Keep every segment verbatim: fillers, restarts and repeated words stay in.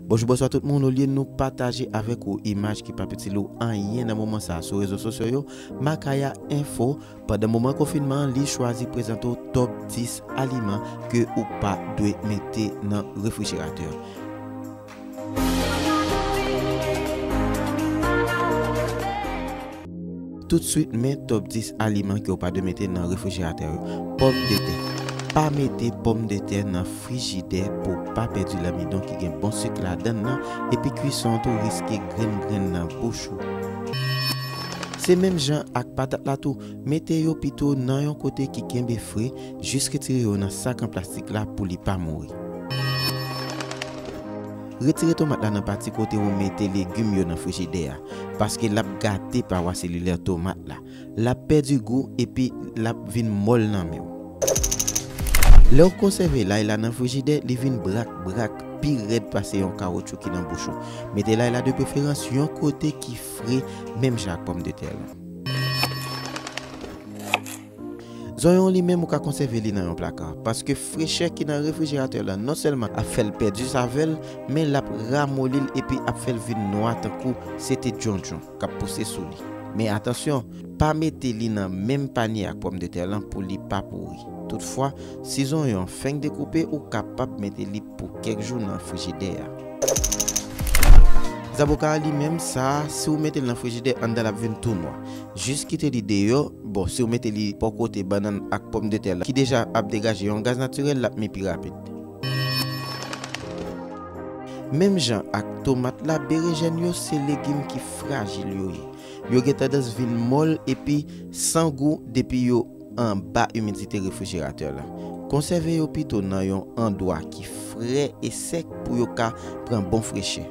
Bonjou, bonswa tout moun. Olye nou pataje avèk ou imaj ki p ap itil ou anyen nan moman sa a sou rezo sosyo yo, Makaya Enfo, pandan moman konfinman an, li chwazi prezante w top dis aliman ke ou pa dwe mete nan refrijeratè. Toutswit, men top dis aliman ke w pa dwe mete nan refrijeratè yo. Pòmdetè. Pa mete pòmdetè nan frijidè pou w pa pèdi lanmidon ki gen bon sik ladan l nan, epi kwison an tou riske grenn grenn nan bouch ou. Se menm jan ak patat la tou, mete yo pito nan yon kote ki kenbe fre, jis retire yo nan sak an plastik la pou li pa mouri. Retire tomat la nan pati kote ou mete legim yo nan frijidè a, paske l ap gate pawa selilè tomat la. L ap pèdi gou epi l ap vin mòl nan men w. Lè w konsève lay la nan frijidè, li vin brak brak, pi rèd pase yon kawotchou ki nan bouch ou. Mete lay la de preferans yon kote ki fre, menm jan ak pòmdetè la. Zonyon li menm, ou ka konsève li nan yon plaka, paske frechè ki nan refrijeratè la non sèlman ap fè l pèdi savè l, men l ap ramoli l epi ap fè l vin nwa tankou se te djondjon k ap pouse sou li. Men atansyon, pa mete li nan menm panye ak pòmdetè lan pou li pa pouri. Toutfwa, si zonyon an fenk dekoupe, ou kapab mete li pou kèk jou nan frijidè a. Zaboka a li menm, sa a, si w mete l nan frijidè, anndan l ap vin tou nwa. Jis kite li deyò. Bon, si w mete li bò kote bannann ak pòmdetè la, ki deja ap degaje yon gaz natirèl, l ap mi pi rapid. Menm jan ak tomat la, berejèn yo se legim ki frajil yo ye. Yo gen tandans vin mòl epi san gou depi yo anba imidite refrijeratè la. Konsève yo pito nan yon andwa ki fre e sèk pou yo ka pran bon frechè.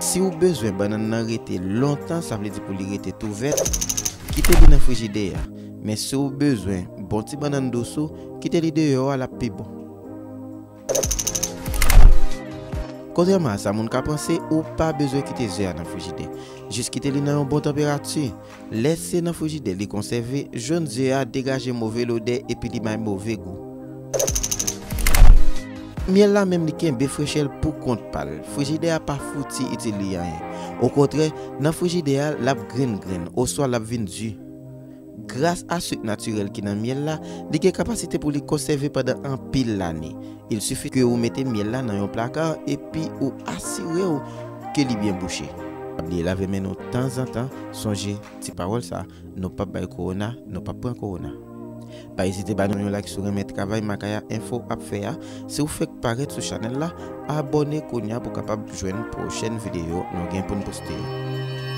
Si w bezwen bannann nan rete lontan, sa vle di pou li rete tou vèt, kite li nan frijidè a. Men si w bezwen bon ti bannann dous ou, kite li deyò a, l ap pi bon. Kontrèman a sa moun ka panse, ou pa bezwen kite ze a nan frijidè. Jis kite li nan yon bon tanperati. Lè se nan frijidè li konsève, jòn ze a degaje move lodè epi li bay move gou. Myèl la menm, li kenbe frechè l pou kont pa l. Frijidè a pa fouti itil li anyen. Okontrè, nan frijidè a, l ap grenn grenn, oswa l ap vin di. Gras a sik natirèl ki nan myèl la, li gen kapasite pou li konsève pandan anpil lane. Il sifi ke ou mete myèl la nan yon plaka epi ou asire w ke li byen bouche. Pa bliye lave men nou tanzantan, sonje ti pawòl sa, nou p ap bay kowona, nou p ap pran kowona. Pa ezite ba nou yon like si w renmen travay Makaya Enfo ap fè a. Si w fèk parèt sou chanèl la, abòne kounye a pou w kapab jwenn pwochèn videyo nou gen pou n poste yo.